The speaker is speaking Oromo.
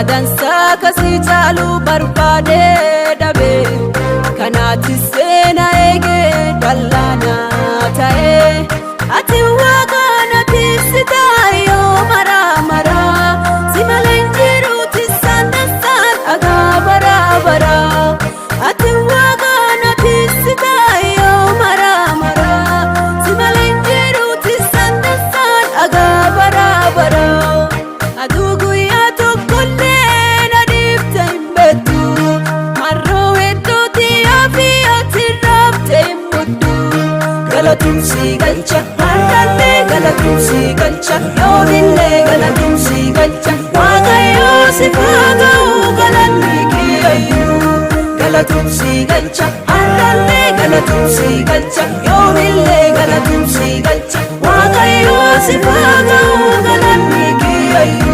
Dansaa kasii caalu barbaadee dhabe, kanaatti seena eegee dallaanaa ta'e. Ati waaqa na tiksitaa yoo maraa maraa, si malee hin jiru tiksaan dansaan dhagaa baraa baraa. Ati waaqa na tiksitaa yoo maraa maraa, si malee hin jiru tiksaan dansaan dhagaa baraa baraa. Aduu guyyaa tokkollee na dhiifte hin beektu, marroo hedduutti fi ati raabte hin muddu. Galatumsi galcha har'allee, galatumsi galcha yoomillee, galatumsi galcha. Waaqayyoo si haa galanni kiyyayyuu. Galatumsi galcha har'allee, galatumsi galcha yoomillee, galatumsi galcha. Waaqayyoo si haa galanni kiyyayyuu.